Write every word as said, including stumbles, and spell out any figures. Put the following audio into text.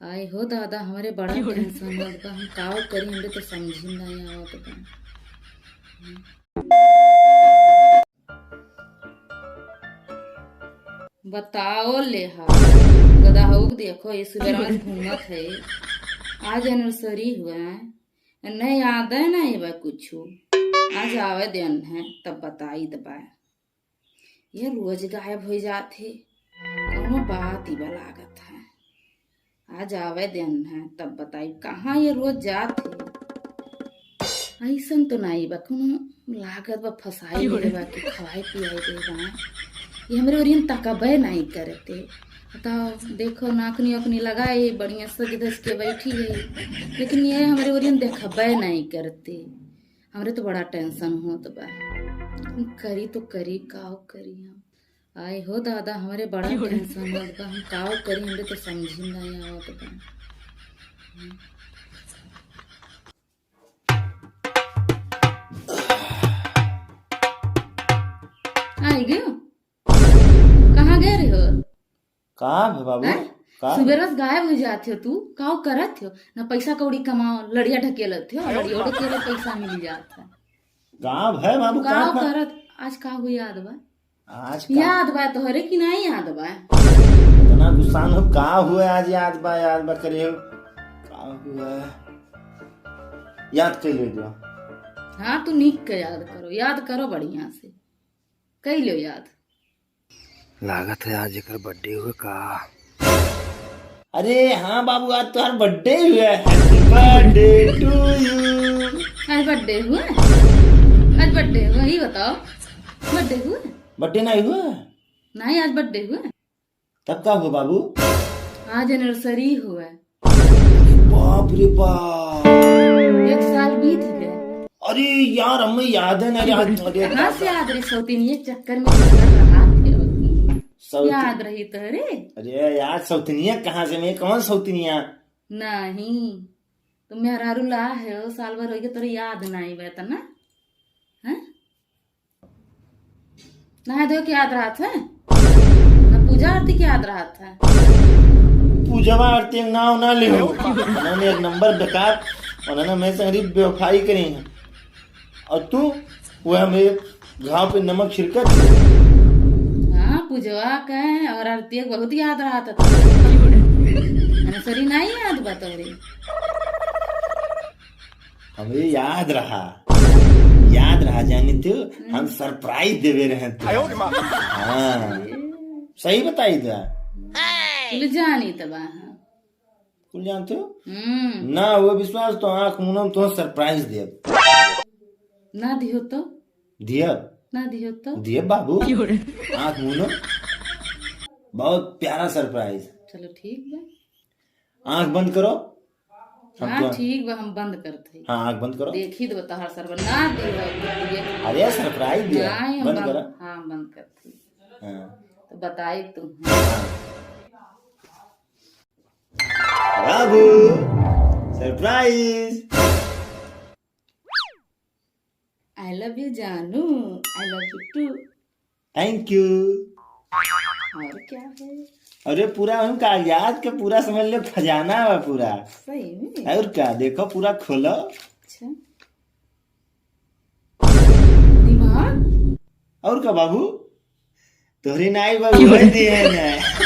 आय हो दादा, हमरे बड़ा tension होत बा, हम काव करी, हमरे तो समझी नाहीं आवत बा। बताओ ले हा, गदहउक देखो, ये सुबेरा में घूमत है, आज anniversary हुआ है, नहीं याद है नाहीं बा कुछु, आज आवे देन है तब बताई दबा। ये रोज गायब होइ जात है, कौनो बात ही बा लागत है। आज आवे देन है तब बताई कहाँ ये रोज जात है। अइसन तो नाहीं बा, कौनो लागत बा फंसाई दे बा कि खवाई पियाई दे बा। ये हमरे ओरियन तकबे नाहीं करते। बताओ, देखो नाखनी ओखनी लगाए, बढ़िया सज धज के बैठी है, लेकिन ये हमरे ओरियन देखबे नाहीं करते। हमरे तो बड़ा tension होत बा। हम करी तो करी, काव करी हम? आय हो दादा, हमरे बड़ा tension होत बा। हम काव करी, हमरे तो समझी नाहीं आवत बा। आई गयो? कहाँ गए रहे हो? का भे बाबू? हैं? का? सुबेरा से गायब होइ जात हो तू, काव करत हो? ना पैसा कौड़ी कमाओ, लड़िया ढकेलत हो, लड़िया ढकेलत पैसा मिल जात है। का भे बाबू, का काव का? करत, आज का हुई याद बा? आज का? याद बा तोहरे कि नाहीं याद बा? इतना गुस्सा हो, का हुआ आज? याद बा, याद बा करे हो। का हुआ? याद कर ले जो। हाँ, तू निक के याद करो, याद करो बढ़िया से। कई लो याद। लागत है आज एकर birthday हुए का। अरे हाँ बाबू, आज तोहार birthday हुए। Happy birthday to you। आज birthday हुए? आज birthday हुए, ई बताओ, birthday हुए? Birthday नाहीं हुए? नाहीं, आज birthday हुए। तब का हुआ बाबू? आज anniversary हुआ। बाप रे बाप। एक साल बीत गए। अरे यार, हमें याद है ना यार। अरे कहाँ से याद रही? सौतिनिया के चक्कर में जिंदा रहा थे। सौत-, याद रही तो रे। अरे यार, सौतिनिया कहाँ से? मैं कौन सौतिनिया? नहीं, तो मेहरारू ला है, वो साल भर हो गया, तोरे याद नहीं बा इतना, हैं? नहाए धोए के याद रहत है? ना पूजा आरती के याद रहत है? पूजवा आरती के नाव ना ले हो। उन्होंने एक नंबर बेकार, उन्होंने मेरे संग बेवफाई करी है। और तू, वो हमें घाव पे नमक छिड़कत है। हाँ, पूजवा के और आरती के बहुत याद रहत है। Anniversary नहीं याद बा तोरे? हमरे याद रहा, याद रहा जानी तू, हम surprise देवे रहे तू। हाँ, सही बताई था। चलो जानी तब, हाँ। कुल जानते हो? हम्म। ना वो विश्वास तो आँख मुनम तो surprise देब। ना दियो तो? दियब। ना दियो तो? दियब बाबू। आँख मुनो। बहुत प्यारा surprise। चलो ठीक बा। आँख बंद करो। हम हाँ, तो ठीक बा, हम बंद करत हई। हाँ, आँख बंद करो। देखी तो बता हर सरबत ना दियो, दियो। अरे surprise दिया। नहीं, हम बंद बंद, करो। हाँ, बंद करत हई। हाँ। तो बताई तू। हाँ। बाबू, surprise। I love you जानू, I love you too। Thank you। और क्या है? अरे पूरा हम कागजात के पूरा समझ लो खजाना बा पूरा। सही में? और का, देखो पूरा खोलो। अच्छा। दिमाग? और का बाबू? तोहरी नाई बा, उहे दिए ना।